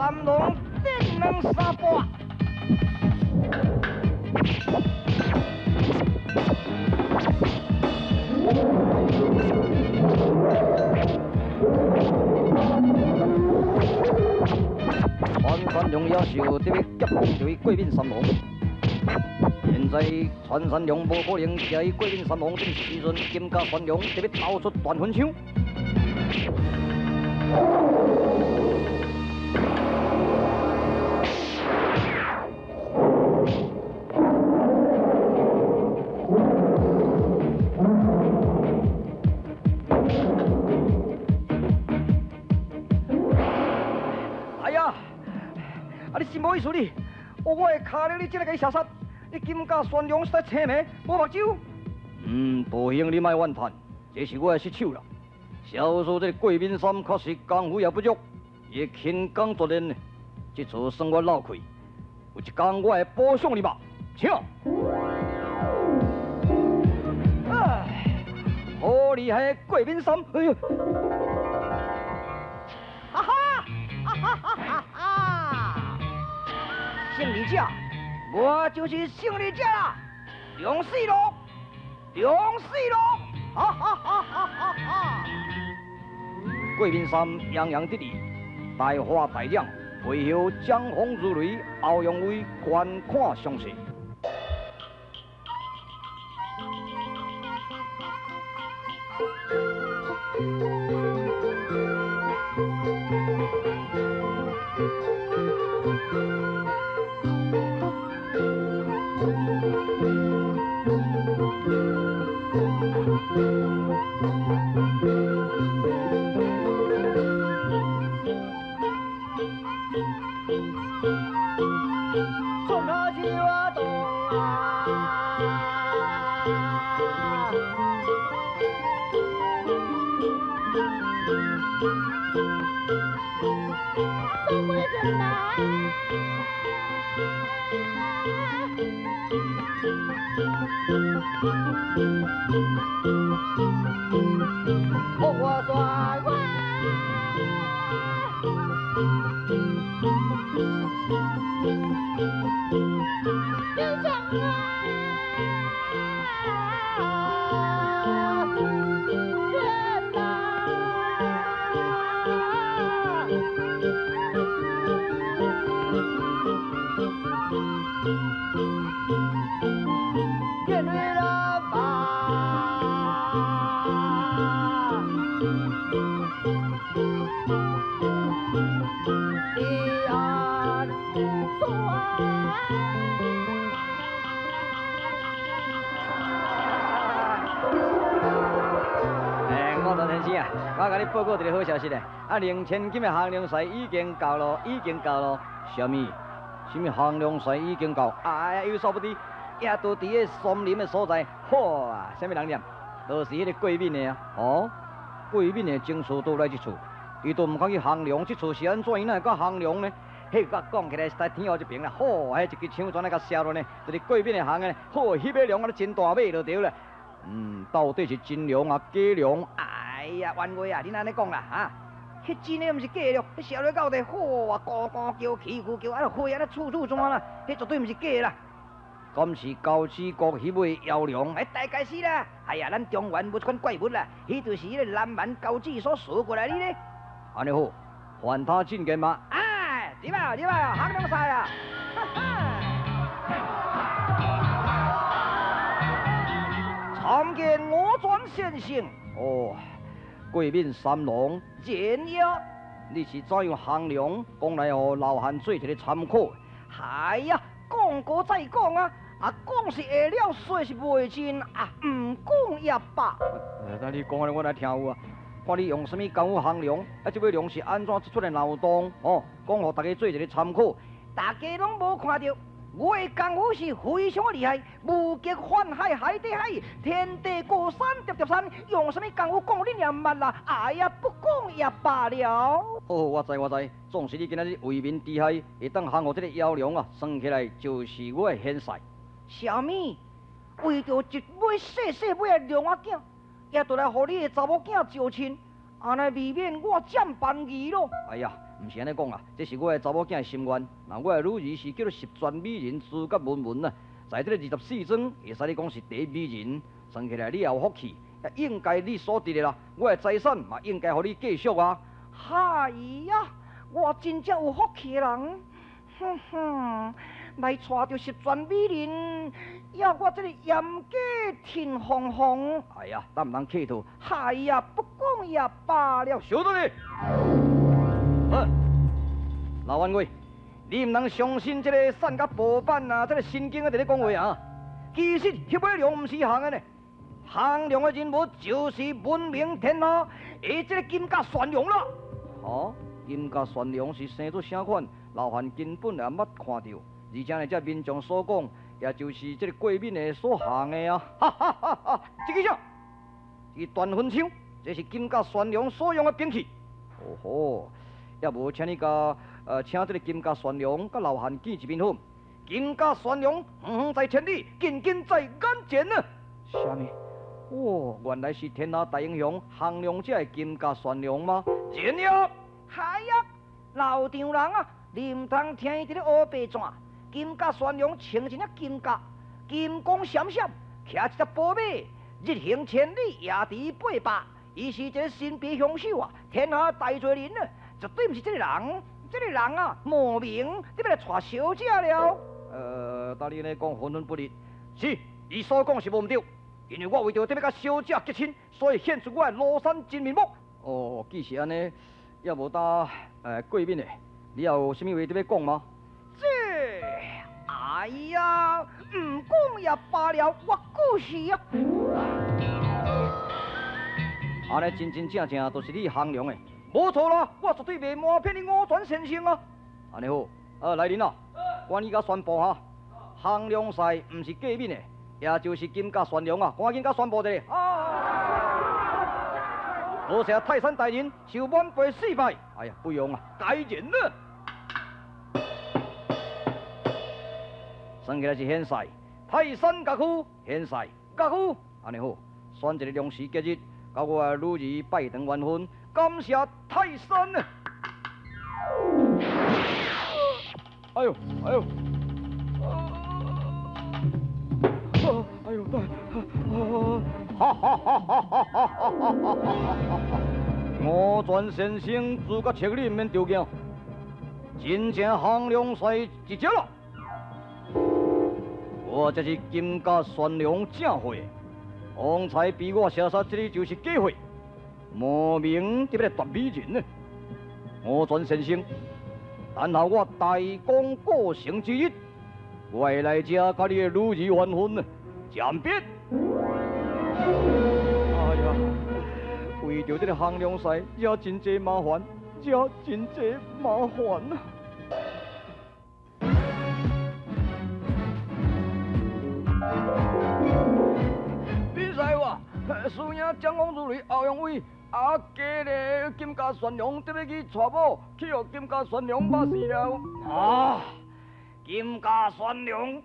三郎练两三步。川山龙也受得要夹攻着过敏三郎。现在川山龙无可能徛喺过敏三郎这个时阵，金甲玄龙得欲投出断魂枪。哎呀！啊，你真无意思你，哦，我的跤力你这个共伊射杀，你金甲玄龙实在青眉无目睭。嗯，道兄你莫怨叹，这是我的失手啦。小说这个过敏山确实功夫也不弱，伊的轻功绝练呢，这次算我落气。有一天我会补偿你吧，请。哎，好厉害的过敏山！哎呦，哈哈，哈哈哈哈哈！胜利者，我就是胜利者啦！梁四龙，梁四龙，哈哈哈哈哈哈！过敏山洋洋得意，大花大将，背后掌风如雷，欧阳威观看详细。我共你报告一个好消息咧，啊，2000金的行龙赛已经到咯，已经到咯。啥物？啥物行龙赛已经到？哎，有所不知，也都伫个松林的所在。嚯啊，啥物人念？都是彼个过敏的啊。哦，过敏的前厝都来这厝，伊都毋敢去行龙，这厝是按怎？伊哪会到行龙呢？彼个讲起来实在天后一爿啦。嚯，彼一支枪全来共射落呢，就是过敏的行的。嚯，彼尾龙啊，真大尾就对了。嗯，到底是真龙啊，假龙？哎呀，冤话啊！你按呢讲啦，哈？彼真的毋是假的咯，彼射落到底，嚯啊，咕咕叫，起咕叫，啊，火啊，处处怎啦？彼绝对毋是假的啦。敢是高志国彼尾妖龙？哎，大概是啦。哎呀，咱中原无这款怪物啦，彼就是彼个南蛮高志所踅过来的咧。按呢好，还他进言嘛。哎，入来，入来，行龙赛啊！哈哈。参见我尊先生。哦。过敏三郎，仁爷，你是怎样行龙？讲来予老汉做一个参考。哎呀，讲过再讲啊，啊讲是会了，说是袂尽啊，毋讲也罢。那你讲安呢，我来听有啊。看你用啥物功夫行龙，啊，这尾龙是按怎出来闹动？哦，讲予大家做一个参考。大家拢无看著。我的功夫是非常厉害，无极翻海海底海，天地过山叠叠山，用啥物功夫讲恁也毋捌啦，哎呀，不讲也罢了。好，我知我知，总是你今仔日为民除害，会当降服这个妖龙啊，算起来就是我的显赛。啥物？为著一尾细细尾的龙仔囝，也就来予你的查某囝招亲，按呢未免我占便宜咯。哎呀，毋是按呢讲啦，这是我的查某囝的心愿。那我的女儿是叫做十全美人诸葛文文啊，在这个24庄，会使你讲是第一美人。算起来你也有福气，也应该你所得的啦。我的财产嘛应该予你继续啊。嗨呀，我真正有福气的人，哼哼，来娶著十全美人，要我这个严家田凤凤。哎呀，咱毋通客套。嗨呀，不讲也罢了。小弟，好，老员外，你毋通相信这个散甲报版啊，这个神经啊，伫咧讲话啊。其实叶尾龙毋是行的呢，项梁的人物就是闻名天下，的这个金甲玄龙啦。哦，金甲玄龙是生做啥款？老汉根本也毋捌看著，而且呢，这民众所讲，也就是这个过敏的所行的啊！哈哈哈哈！这个啥？这个断魂枪，这是金甲玄龙所用的兵器。哦吼，也无请你共请这个金甲玄龙佮老汉见一面好。金甲玄龙远远在千里，近近在眼前呢。啥物？哦，原来是天下大英雄项梁者的金甲玄龙吗？人也，嗨呀，老丈人啊，你毋通听伊伫咧乌白转。金甲玄龙穿一领金甲，金光闪闪，骑一只宝马，日行千里，夜敌800。伊是一个神秘凶手啊，天下大罪人啊，绝对毋是这个人。这个人啊，莫名你欲来娶小姐了。当你咧讲分分不离，是，伊所讲是无毋对。因为我为著欲佮小姐结亲，所以现出我的庐山真面目。哦，既是按呢，也无当过敏的，你还有啥物话欲讲吗？这，哎呀，毋讲也罢了，我过是啊。按呢真真正正都是你项梁的，无错啦，我绝对袂瞒骗你五泉先生啊。按呢好，来人啊，赶紧共宣布哈，项梁师毋是过敏的。也就是金甲玄龙啊，赶紧共宣布一下。多谢泰山大人受满辈四拜。哎呀，不用啊，该人了。算起来是现世，泰山阁区现世阁区，按呢好，选一个良时吉日，佮我的女儿拜堂完婚，感谢泰山啊！哎呦，哎呦！哎呦，哈哈哈哈哈哈！五泉先生诸葛千里，毋免着惊，真正项梁师一只啦。我这是金甲玄龙正会，方才比我射杀这个就是假货，莫名伫欲来夺美人呢。五泉先生，等候我大功告成之日，我会来这佮你的女儿完婚呢。暂别。哎呀，为著这个项梁师，惹真济麻烦，惹真济麻烦啊！比赛哇，输赢掌控如雷欧阳伟，啊，加咧金甲玄龙得欲去娶某，去予金甲玄龙捌死了。啊！金甲玄龙，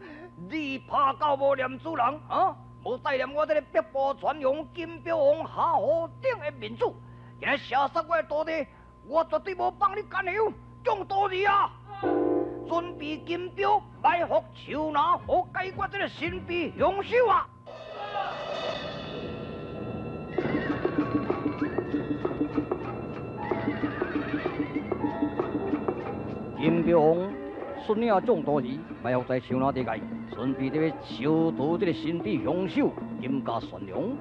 你拍到无念主人啊？无带念我这个北部传扬金表王夏侯鼎的面子，今日射杀我的徒弟，我绝对无放你干休。众徒弟啊，准备金表埋伏手拿，好解决这个神秘凶手啊！金表王率领众徒儿埋伏在树林底下，准备伫咧收徒这个神秘凶手金甲玄龙。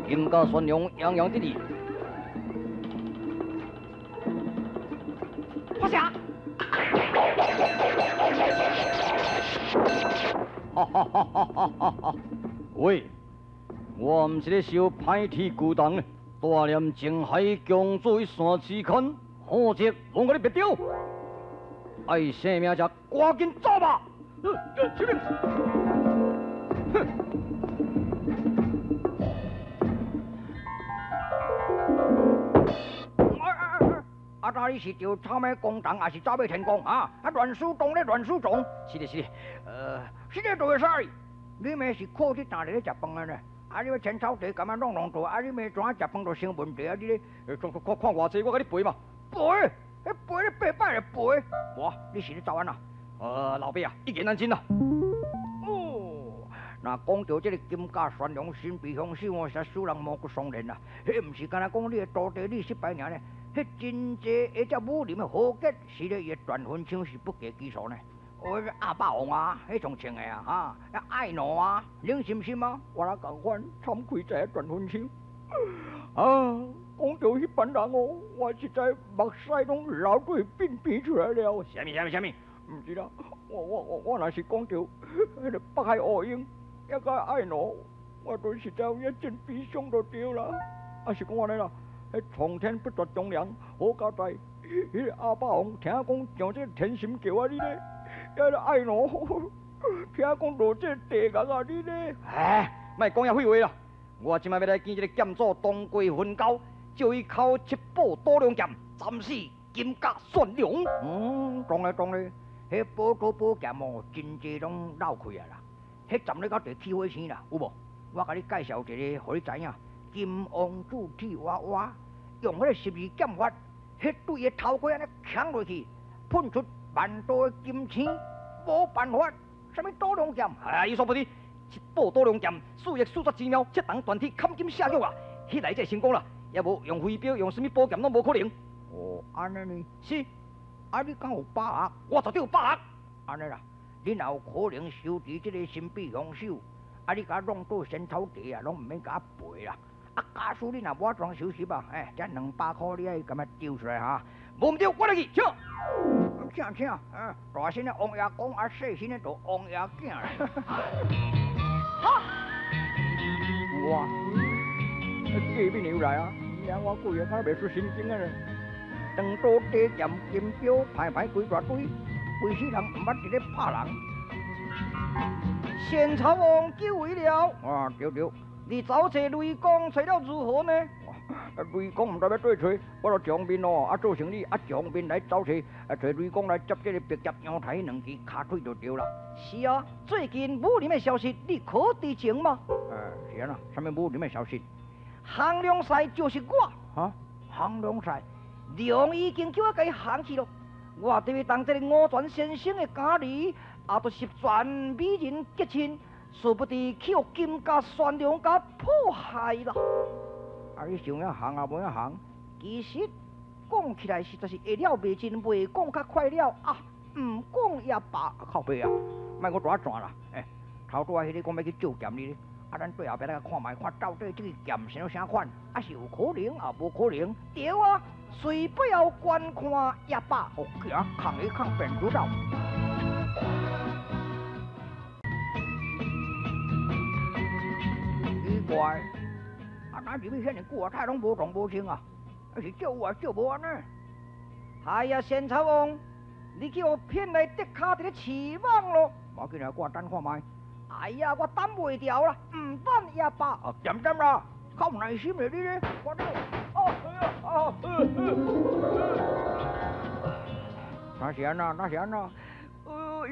金甲玄龙洋洋得意。发射！哈哈哈哈哈哈！喂，我毋是咧收歹铁孤单的，大念静海公主一线之间，好者拢共你别丢。爱性命者，赶紧走吧！启禀。哼！啊！那你是着草莓工厂，还是草莓天宫啊？啊，乱书中咧，乱书中。是的，是的，是的，做啥？你们是靠这当日咧食饭的呢？啊！你欲仙草茶敢若弄弄大，啊！你欲怎食饭都成问题啊！你咧，看看看偌济，我共你赔嘛。赔？彼赔你八摆来赔？无，你是咧走按怎？老爸啊，一言难尽啊。哦，若讲著这个金甲玄龙神秘凶手哦，实使人毛骨悚然啊！彼毋是干焦讲你的徒弟你失败尔呢？彼真济下只武林的豪杰，是咧伊的断魂枪是不计其数呢。哦，鸭霸王啊，彼种穿的啊，哈，爱奴啊，冷心心啊，我若仝款惨亏在断魂枪。啊，讲著彼班人哦，我实在目屎拢流水变变出来了。啥物啥物啥物？毋是啦，我若是讲著彼个北海乌鹰，抑佮爱奴，我都实在有影真悲伤就对啦。啊是讲按呢啦，彼苍天不绝忠良，好佳哉，彼个鸭霸王听讲上这个天心桥啊，你咧，抑个爱奴，听讲落这个地狱啊，你咧。哎，莫讲遐废话啦！我这摆欲来见这个剑祖东郭云高，借伊口七宝多龙剑，斩死金甲玄龙。嗯，当然当然，彼宝刀宝剑哦，真济拢漏开啊啦。彼站咧到地起火星啦，有无？我共你介绍一个，予你知影。金王子铁娃娃用彼个十二剑法，彼对伊头壳按呢砍落去，喷出万道的金星，无办法，啥物多龙剑？哎，有所不知，七宝多龙剑，四力四绝之妙，七重断铁砍金下玉啊！彼来才会成功啦，也无用飞镖，用啥物宝剑拢无可能。哦，按呢呢？是，啊，你敢有把握？我绝对有把握。按呢啦，你若有可能收持这个神秘凶手，啊，你共我弄倒仙草茶啊，拢毋免共我赔啦。啊，假使你若无法收拾啊，哎，这200箍你爱共我丢出来哈？无毋对，我来去，请。请请，大声的王爷讲，啊，细声的就王爷囝啦。哈！有啊，隔壁又来啊，娘我规个敢袂出神经啊咧。长刀短剑金镖，排排规大堆，规世人毋捌伫咧拍人。仙草王久违了。啊，对对。你走揣雷公揣了如何呢？雷公毋知欲对揣，我就一方面哦，啊做生意，啊一方面来走揣，啊揣雷公来接这个白蝶阳台两支跤腿就对啦。是啊，最近武林的消息你可知情吗？是按怎？啥物武林的消息？项梁赛就是我。哈？项梁赛？娘已经叫我共伊降去咯。我伫当这个五泉先生的家儿，也都十全美人结亲。殊不知去予金甲玄龙共迫害啦！啊，你想要行啊，无影行？其实讲起来实在是会了袂尽，袂讲较快了啊，毋讲也罢。靠北啊，莫阁跩转啦！欸，头拄仔彼个讲欲去借剑你咧，啊，咱对后壁来看觅，看到底这个剑是啥款，啊是有可能也无可能？对啊，随背后观看也罢。哦，行，抗一抗便知道。奇怪，啊，哪入去遐尔久啊，太拢无动无静啊，啊是借有啊，借无按呢？哎呀，仙草王，你去予骗来竹跤伫咧饲蠓咯！无要紧啊，我等看觅。哎呀，我等袂牢啦，毋等也罢。啊，点点啦，较有耐心咧，你咧，我咧。哦，哎呀，啊，那是按怎？那是按怎？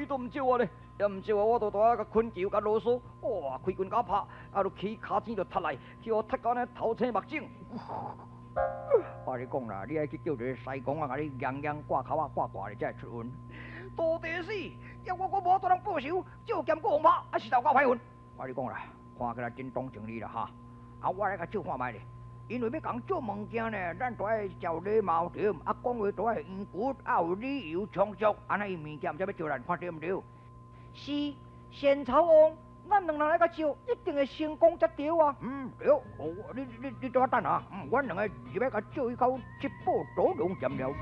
伊都毋借我咧。也毋借我，我都蹛遐共恳求、共啰嗦，哇，开拳共我拍，啊，就起跤尖就踢来，去予我踢到按呢头青目肿。我共你讲啦，你爱去叫一个师公啊，共你硬硬挂口仔挂挂咧，才会出运。徒弟死，要我阁无法度通报仇，借剑阁予拍，啊，实在有够歹运。我共你讲啦，看起来真同情你啦哈。啊，我来共借看觅咧，因为欲共借物件呢，咱都爱有礼貌对，啊，讲话都爱圆滑，啊，有理由充足，按呢伊物件才欲借咱，看对毋对？是，仙草王，咱两人来共借，一定会成功才对啊！嗯，对，哦，你等我等下，嗯，阮两个入来共借一口七宝多龙剑了。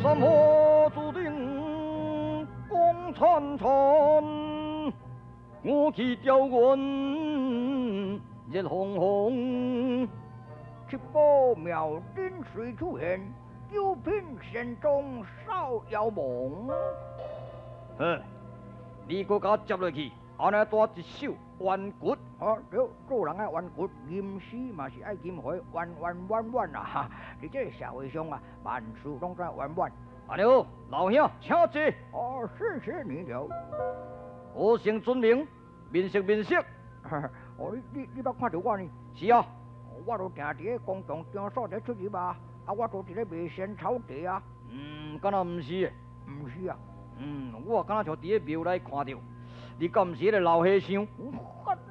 山河注定光灿灿，我去调云热烘烘。七宝妙顶随处现，九品仙宗少妖王。好，你阁共我接落去，按呢带一首冤骨。啊，对，做人爱冤骨，吟诗嘛是爱吟回，圆圆满满啊！哈，伫这个社会上啊，万事拢爱圆满。按呢好，老兄，請坐。哦，謝謝你了。我姓尊名，面色面色。哦，你捌看著我呢？是啊，我都定佇咧公共場所咧出入啊，啊，我都佇咧賣仙草茶啊。嗯，敢若毋是？毋是啊。嗯，我敢若像佇咧廟內看著，你敢毋是彼个老和尚？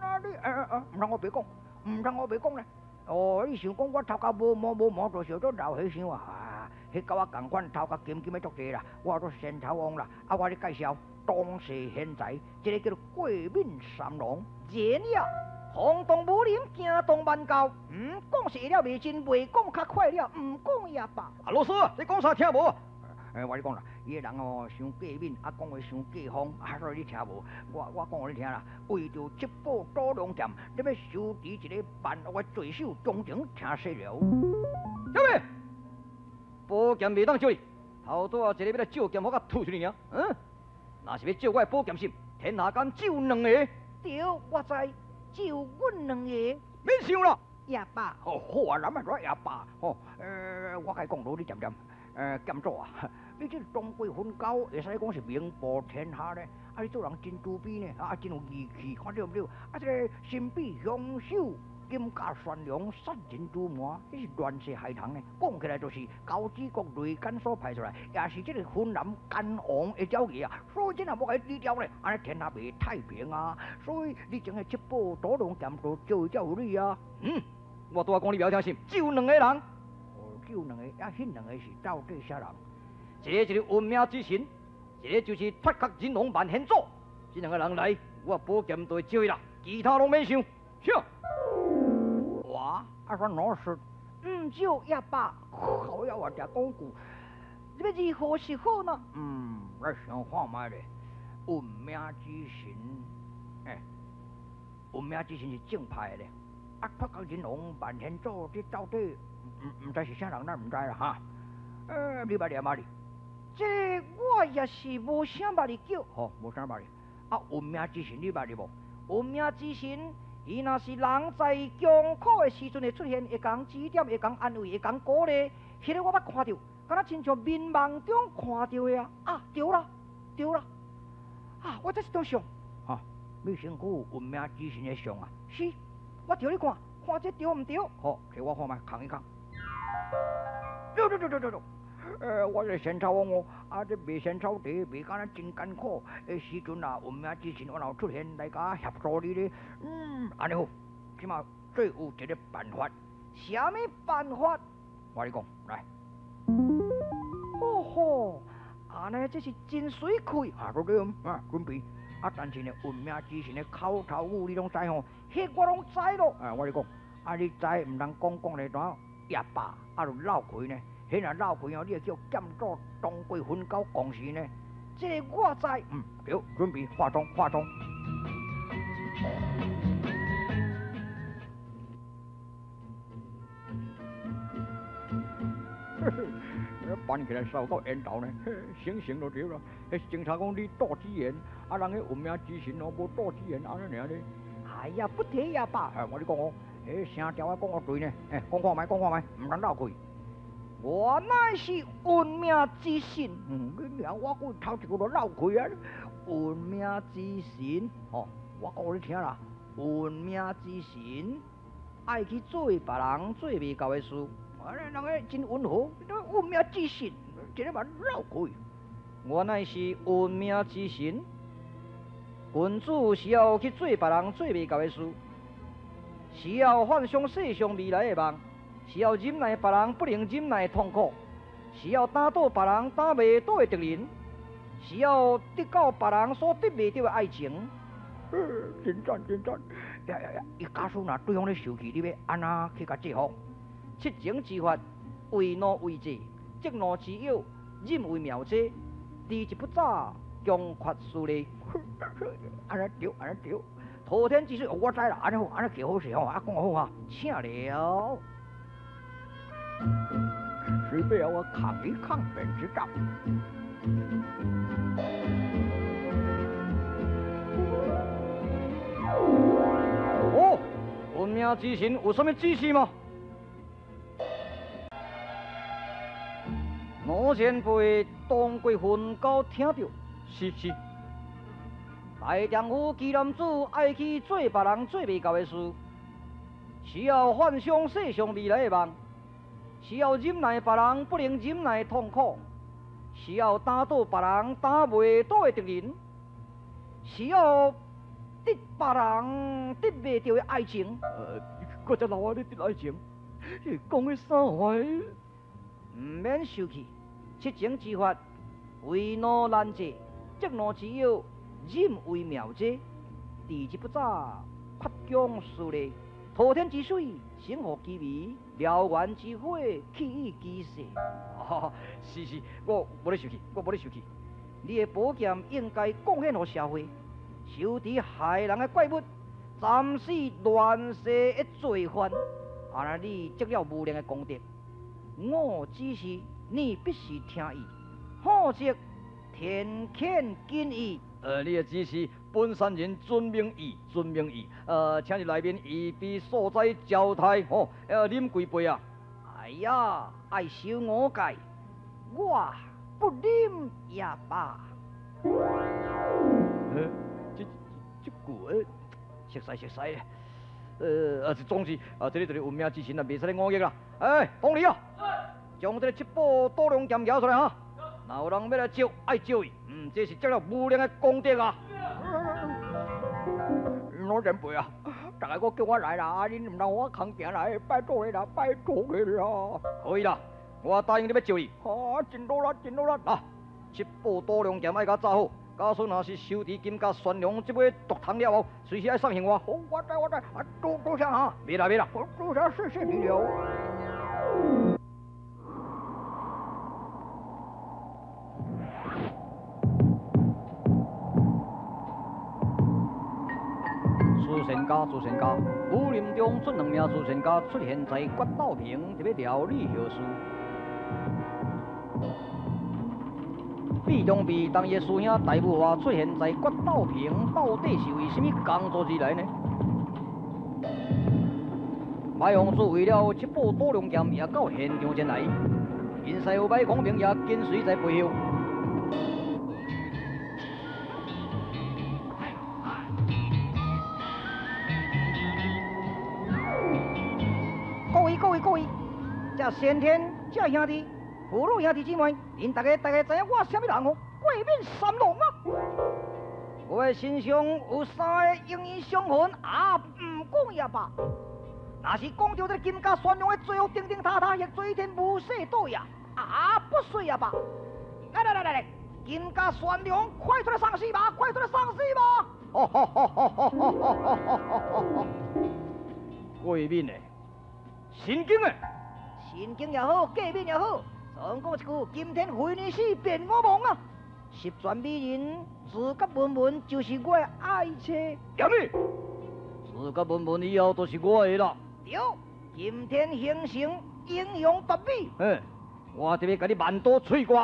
啊你，毋通我白講，毋通我白講咧。哦，你想講我頭殼無毛無毛，就叫做老和尚啊？彼佮我仝款，頭殼金金的足濟啦，我做仙草王啦。啊，我咧介紹當世賢才，這个叫做過敏三郎。仁呀，轟動武林，驚動萬教。毋講是會了袂真，袂講較快了，毋講也罷。啊，老師，你講啥聽無？欸，我咧講啦，伊个人哦，傷過敏，啊，講話傷過風，啊，所以你聽無？我講予你聽啦，為著七寶斗龍劍，你欲收治一个萬惡的罪首，忠誠聽說了。啥物？寶劍袂當借你，頭拄仔一个欲來借劍，我共吐出去爾。嗯，若是欲借我的寶劍心，天下間只有兩个。對，我知，只有阮兩個。免想啦，也罷。哦，好啊，咱嘛做也罷。吼，我共伊講落，你恬恬。劍祖啊，你這個當歸分交，會使講是名播天下咧。啊，你做人真慈悲呢，啊，真有義氣，看對毋對？啊，這个神秘凶手金甲懸梁殺人誅魔，彼是亂世害童呢。講起來就是高子國雷間所派出來，也是這个雲南奸王的爪牙啊。所以這若無共伊除掉咧，按呢天下袂太平啊。所以你將彼七寶斗龍劍都招才有理啊。嗯，我拄仔講你袂曉聽是，只有兩个人。只有兩個，啊，彼兩個是到底啥人？一个就是運命之神，一个就是脫殼人王萬賢祖。這兩個人來，我寶劍就會借伊啦，其他攏免想。請。哇，啊，煞老實，毋少也罷。好呀，我定講句，你欲如何是好呢？嗯，來想看覓咧。運命之神，欸，運命之神是正派的咧。啊，脫殼人王萬賢祖，這到底？毋知是啥人，咱毋知啦哈。你捌念啊你？這我也是無啥捌哩叫。吼，無啥捌哩。啊，運命之神你捌哩無？運命之神，伊若是人在窮苦的時陣會出現，會共指點，會共安慰，會共鼓勵。彼个我捌看著，敢若親像眠夢中看著的啊！啊，對啦，對啦。啊，我這一張相。哈，你身軀有運命之神的相啊？是，我摕你看，看這對毋對？好，摕我看覓，囥一囥。對對對對對對，我這仙草王哦，啊，這賣仙草茶賣甲咱真艱苦，彼時陣啊，運命之神我若有出現來共協助你咧，嗯，按呢好，這馬最有一个辦法。啥物辦法？我共你講，來。吼吼，按呢這是真媠氣。啊，對對，啊，準備。啊，但是呢，運命之神的口頭語你攏知吼？彼我攏知咯。啊，我共你講，啊，你知毋通講講咧，怎也罷，啊，就漏開呢？彼若漏開哦，你會叫劍祖當歸分交公司呢？這个我知。嗯，對，準備化妝化妝。扮起來燒到煙頭呢，醒醒就對了。彼警察講你肚子炎，啊，人彼運命之神哦無肚子炎，按呢爾呢？哎呀，不提也罷。哎，我共你講哦，彼聲調我講予對呢，欸，講看覓，講看覓，毋通漏氣。我乃是運命之神。嗯，你娘我閣頭一句就漏氣啊！運命之神，吼，我講予你聽啦，運命之神愛去做別人做袂到的事，按呢人彼真溫和，運命之神，一个嘛漏氣。我乃是運命之神，君子是要去做別人做袂到的事，是要幻想世上未來的夢，是要忍耐別人不能忍耐的痛苦，是要打倒別人打袂倒的敵人，是要得到別人所得袂著的愛情。真讚真讚！呀呀呀！伊假使若對方咧受氣，你欲按怎去共制服？七情之法，為怒為制，息怒之藥，忍為妙劑，治一不早，強缺思慮。按呢對，按呢對。滔天之水，我知啦，按呢好，按呢計好勢吼，啊，講好哈，請了。隨便我扛一扛便知道。哦，運命之神有啥物指示嗎？若老前辈当过分交听著，是是。大丈夫奇男子爱去做别人做袂到的事，需要幻想世上未来的梦，需要忍耐别人不能忍耐的痛苦，需要打倒别人打袂倒的敌人，需要得别人得袂著的爱情。阁才老啊！咧得爱情，讲的啥话？毋免受气，七情之法，为怒难制，积怒之药，忍为妙者。治之不早，决将失利。滔天之水，神乎其微；燎原之火，去以其势。哦，是是，我无咧受气，我无咧受气。你的宝剑应该贡献予社会，收治害人的怪物，斩死乱世的罪犯。啊，若你积了无量的功德，我指示你必须听意，否则天谴今意。你的指示，本山人遵命意，遵命意。请伫内面预备素斋招待，吼，啉几杯啊？哎呀，爱受五戒，我不啉也罢。这这句熟似熟似咧。总之，啊，这个就是运命之神啊，袂使咧忤逆啦。哎，方离啊，将这个七宝多龙剑拿出来哈。若有人欲来招，爱招伊，这是积了无量的功德啊！老前辈啊，逐个阁叫我来啦，啊，恁毋通我空行来，拜托你啦，拜托你啦！可以啦，我答应你欲招伊。啊，真努力，真努力！啊，七宝多龙剑爱共扎好，假使若是收持金甲玄龙这尾毒虫了后，随时爱送信我。好，我知我知，啊，多多谢哈。袂啦袂啦，多谢谢谢你了。慈善家，慈善家，武林中出两名慈善家出现在决斗坪，伫咧料理后事。毕中毕当伊的师兄大武华出现在决斗坪，到底是为啥物工作而来呢？马王子为了七宝多龙剑，也到现场前来，𪜶师父马孔明也跟随在背后。各位各位各位，这先天这兄弟、父老兄弟姊妹，恁大家大家知影我啥物人哦？过敏三龙啊！我的身上有三个英语伤痕，啊，毋讲也罢。若是讲著这金甲玄龙的罪恶叮叮塌塌，亦追天无世倒也，啊，不水也罢。来来来来来，金甲玄龙，快出来送死吧！快出来送死吧！哈哈哈哈哈哈哈！过敏的。神经的，神经也好，过敏也好，总讲一句，今天非你死，便我亡啊！十全美人，自觉文文就是我的爱妻。什么？自觉文文以后就是我的啦。对，今天形成英雄独美。嗯，我特别共你万刀碎割。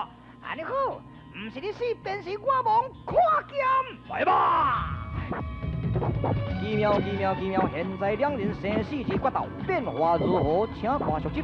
按呢好，毋是你死，便是我亡。看剑，来吧！奇妙奇妙奇妙！现在两人生死之决斗，变化如何？请看续集。